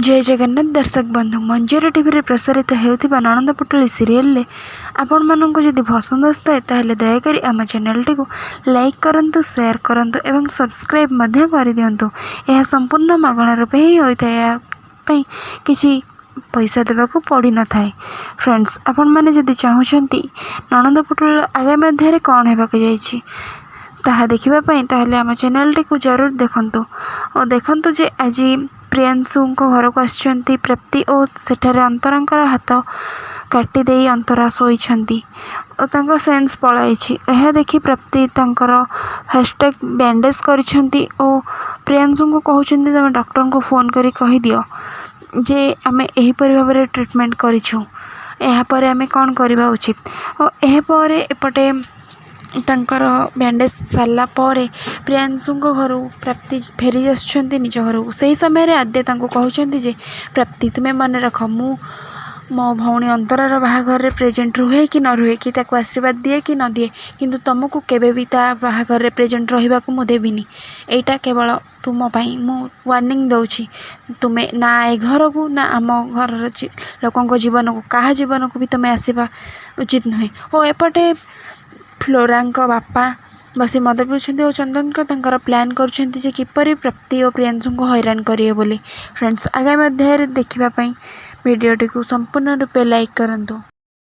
ଜୟ ଜଗନ୍ନାଥ ଦର୍ଶକ ବନ୍ଧୁ, ମଞ୍ଜରୀ ଟିଭିରେ ପ୍ରସାରିତ ହେଉଥିବା ନଣନ୍ଦ ପୁଟୁଳି ସିରିଏଲରେ ଆପଣମାନଙ୍କୁ ଯଦି ପସନ୍ଦ ଆସିଥାଏ, ତାହେଲେ ଦୟାକରି ଆମ ଚ୍ୟାନେଲଟିକୁ ଲାଇକ୍ କରନ୍ତୁ, ସେୟାର କରନ୍ତୁ ଏବଂ ସବସ୍କ୍ରାଇବ୍ ମଧ୍ୟ କରିଦିଅନ୍ତୁ। ଏହା ସମ୍ପୂର୍ଣ୍ଣ ମାଗଣା ରୂପେ ହିଁ ହୋଇଥାଏ, ଏହା ପାଇଁ କିଛି ପଇସା ଦେବାକୁ ପଡ଼ିନଥାଏ। ଫ୍ରେଣ୍ଡସ୍, ଆପଣମାନେ ଯଦି ଚାହୁଁଛନ୍ତି ନଣନ୍ଦ ପୁଟୁଳିର ଆଗାମୀ ଅଧ୍ୟାୟରେ କ'ଣ ହେବାକୁ ଯାଇଛି ତାହା ଦେଖିବା ପାଇଁ, ତାହେଲେ ଆମ ଚ୍ୟାନେଲଟିକୁ ଜରୁର ଦେଖନ୍ତୁ। ଓ ଦେଖନ୍ତୁ ଯେ ଆଜି ପ୍ରିୟାଂଶୁଙ୍କ ଘରକୁ ଆସିଛନ୍ତି ପ୍ରାପ୍ତି ଓ ସେଠାରେ ଅନ୍ତରାଙ୍କର ହାତ କାଟି ଦେଇ ଅନ୍ତରା ଶୋଇଛନ୍ତି ଓ ତାଙ୍କ ସେନ୍ସ ପଳାଇଛି। ଏହା ଦେଖି ପ୍ରାପ୍ତି ତାଙ୍କର ଫାଷ୍ଟଟ୍ୟାଗ୍ ବ୍ୟାଣ୍ଡେଜ୍ କରିଛନ୍ତି ଓ ପ୍ରିୟାଂଶୁଙ୍କୁ କହୁଛନ୍ତି, ତୁମେ ଡକ୍ଟରଙ୍କୁ ଫୋନ୍ କରି କହିଦିଅ ଯେ ଆମେ ଏହିପରି ଭାବରେ ଟ୍ରିଟମେଣ୍ଟ କରିଛୁ, ଏହାପରେ ଆମେ କ'ଣ କରିବା ଉଚିତ। ଓ ଏହାପରେ ଏପଟେ ତାଙ୍କର ବ୍ୟାଣ୍ଡେଜ୍ ସାରିଲା ପରେ ପ୍ରିୟାଂଶୁଙ୍କ ଘରୁ ପ୍ରାପ୍ତି ଫେରି ଆସୁଛନ୍ତି ନିଜ ଘରକୁ। ସେହି ସମୟରେ ଆଦ୍ୟା ତାଙ୍କୁ କହୁଛନ୍ତି ଯେ ପ୍ରାପ୍ତି, ତୁମେ ମନେ ରଖ, ମୁଁ ମୋ ଭଉଣୀ ଅନ୍ତରାର ବାହାଘରରେ ପ୍ରେଜେଣ୍ଟ ରୁହେ କି ନ ରୁହେ, କି ତାକୁ ଆଶୀର୍ବାଦ ଦିଏ କି ନ ଦିଏ, କିନ୍ତୁ ତୁମକୁ କେବେ ବି ତା ବାହାଘରରେ ପ୍ରେଜେଣ୍ଟ ରହିବାକୁ ମୁଁ ଦେବିନି। ଏଇଟା କେବଳ ତୁମ ପାଇଁ ମୁଁ ୱାର୍ଣ୍ଣିଂ ଦେଉଛି। ତୁମେ ନା ଏ ଘରକୁ ନା ଆମ ଘରର ଲୋକଙ୍କ ଜୀବନକୁ, କାହା ଜୀବନକୁ ବି ତୁମେ ଆସିବା ଉଚିତ ନୁହେଁ। ଓ ଏପଟେ ଫ୍ଲୋରାଙ୍କ ବାପା ବସି ମଦ ପିଉଛନ୍ତି ଓ ଚନ୍ଦନଙ୍କ ତାଙ୍କର ପ୍ଲାନ୍ କରୁଛନ୍ତି ଯେ କିପରି ପ୍ରାପ୍ତି ଓ ପ୍ରିୟାଂଶୁଙ୍କୁ ହଇରାଣ କରିବେ ବୋଲି। ଫ୍ରେଣ୍ଡସ୍, ଆଗାମୀ ଅଧ୍ୟାୟରେ ଦେଖିବା ପାଇଁ ଭିଡ଼ିଓଟିକୁ ସମ୍ପୂର୍ଣ୍ଣ ରୂପେ ଲାଇକ୍ କରନ୍ତୁ।